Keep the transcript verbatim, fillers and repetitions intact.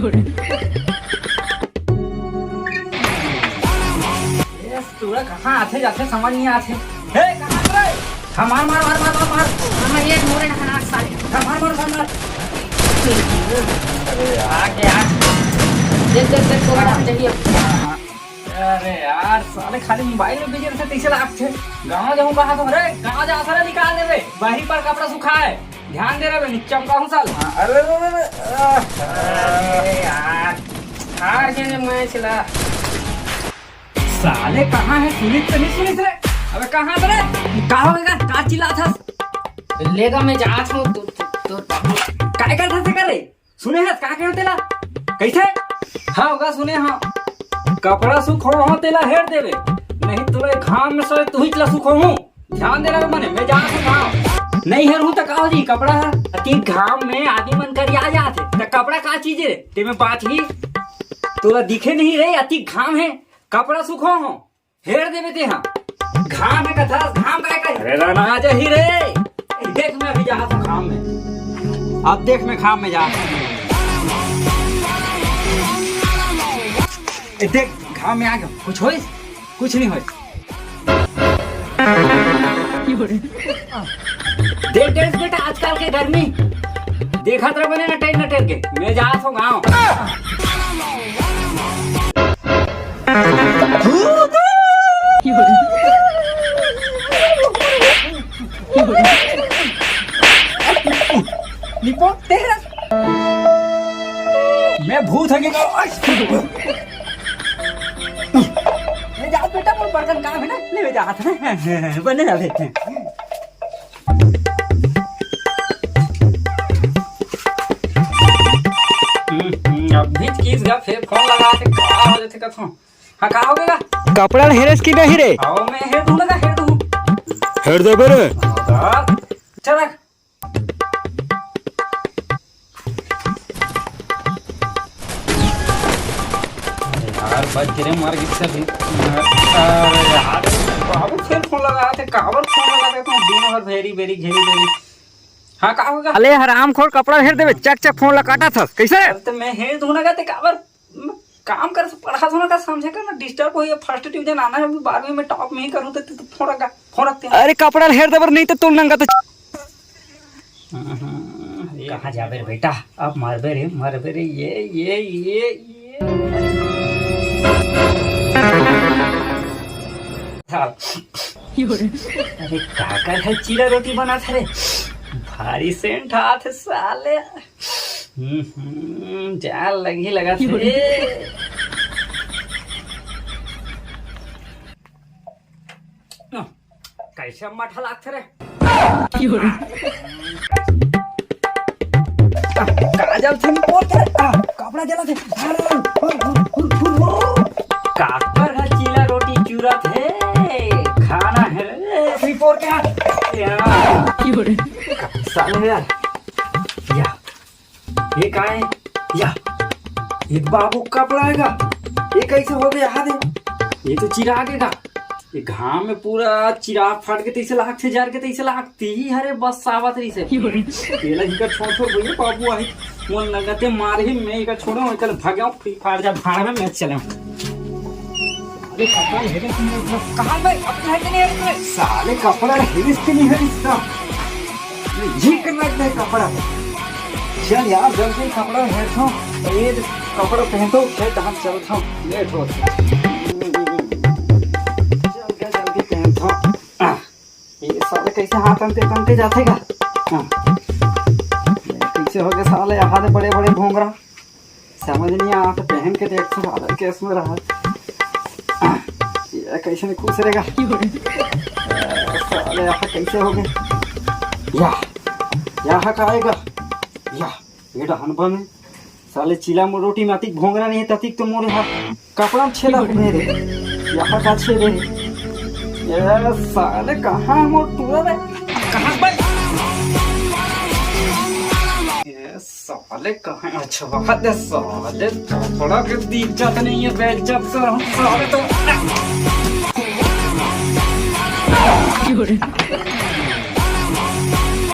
ये टूरा कहाँ आथे जाथे समझ नहीं आथे। हे, कहाँ रे? हाँ, मार, मार, मार, मार, मार, मार। हाँ, ये मोरे ना, ना, साले। हाँ, मार, मार, मार, मार। अरे यार। आ गया। देख, देख, देख, कोहड़ा हम चाहिए। अरे यार, साले खाली मोबाइल में बिजी रहथे, तइसे लागथे। गाँव जाहूँ कहा तो, अरे, गाँव जा, साले निकाल देबे। बाहिर पर कपड़ा सुखाए। ध्यान दे रहे, नीचे में कहूँ साले। हाँ, अरे, अरे, अरे, अरे, आह। अरे यार, हार गए मैं चला। साले कहाँ है? सुनिस तो नहीं सुनिस रे? अबे कहाँ है रे? का हो गया? का चिल्लाथस? लेगा मैं जात हूँ, तू, तू, तू। काय करथस तेकर रे? सुने हस का कहे तेला? कैसे? हाँ, होगा सुने हाँ। कपड़ा सुखो हो तेला हेर देवे। नहीं तो ये घाम में सोए तू ही चला सुखो हूँ। ध्यान दे रहा मने, मैं जात हूँ घाम। नहीं हेर हूँ तो का हो जी, कपड़ा है। अति घाम में आदमी मन करिया जात है। तो कपड़ा का चीज है? ते में बात ही। तोला दिखे नहीं रे, अति घाम है। कपड़ा सुखो हो। हेर देबे ते हा। घाम हे कथस, घाम काय कही? अरे रना आ जाही रे। ए, देख मैं अभी जात हूँ घाम में। अब देख मैं घाम में जात हूँ। ए, देख घाम में आ गया। कुछ होइस? कुछ नहीं होइस। देख, देख बेटा, आजकल के गर्मी। देखत रह बने नटेर नटेर के। मैं जात हूँ गाँव। निपो, तेरा। मैं भूत है कि गाँव? ले जा बेटा, मोर बर्तन काम है ना, ले जा हाथ में। बने रह बेटे। हम्म, हम्म, अभी किस गा फिर फोन लगा के का हो जाथे कथो। हाँ, का हो गया? कपड़ा ल हेरेस कि नहीं रे? आओ, मैं हेर दूँ लगा, हेर दूँ। हेर देबे रे। हाँ, चल रख। अरे यार, बच गिरे, मर गिर से भी। अरे यार, बाबू फिर फोन लगा थे, काबर फोन लगा थे, तुम दिन भर भेरी भेरी, घेरी भेरी। हाँ, का होगा? अले हरामखोर, कपड़ा हेर देबे, चक चक फोन ला काटा थस, कैसे? अरे तो मैं हेर दूँ ना, कहते काबर काम कर, पढ़ा थोड़ा का समझे कर ना, डिस्टर्ब होइया, फर्स्ट डिवीजन आना है, अभी बारहवीं में टॉप में ही करूँ, तो तू फोन रखा, फोन रखते हैं। अरे कपड़ा हेर देबर नहीं तो तू नंगा तो। कहाँ जाबे रे बेटा, अब मरबे रे, मरबे रे, ये, ये, ये, ये। अरे काकर है चीला रोटी बना था रे, भारी सेंट आत है साले। हम्म, हम्म, जान लगी लगा थे। कैसे मठा लागथे रे? का जलथे बोल के? आ, कपड़ा जलथे। काकर ह चीला रोटी चूरत हे? खाना है रे। रिपोर्ट क्या? साले यार। या। ये का है? या, ये तो बाबू कपड़ा आएगा। ये कैसे हो गया? हाथ ये तो चिरा के का? ये घाम में पूरा चिरा फट के तैसे लागथे, जर के तैसे लागथे। हरे बस सावत रही से। तेला ही का छोड़ छोड़ भैया, बाबू आई। मोन लगते मार ही मैं का छोड़ो, चल भाग जाओ, फ्री फायर जा भाड़ में, मैच चले। अरे कपड़ा हेरे कि नहीं हेरे? कहाँ भाई? अपने हेरे कि नहीं हेरे? साले कपड़ा हेरे कि नहीं हेरे इसका? ये कर रख दे कपड़ा। चल यार, जल्दी कपड़ा हेरथो। ये कपड़ा पहनथो, खेत हम चलथो। लेट हो। जल्दी, जल्दी पहनथो। आ, ये साले कैसे हाथ अंते तंते जाथे का? हाँ। ये कैसे हो गए साले, यहाँ बड़े बड़े भोंगरा। समझ नहीं आ, तो पहन के देख तो साले केस में रहा। ये कैसे नहीं खुश रहेगा? साले यहाँ कैसे हो गए? या, यहाँ का आएगा? या, ये डहन बने। साले चीला मोर रोटी में अतिक भोंगरा नहीं है, ततिक तो मोरे हा कपड़ा में छेदा हो मेरे। यहाँ का छेदे? ये साले कहाँ है मोर टूरा रे? कहाँ भाई? ये साले कहाँ? अच्छा, वहाँ दे साले, कपड़ा के दी इज्जत नहीं है, बेइज्जत कर हम साले तो।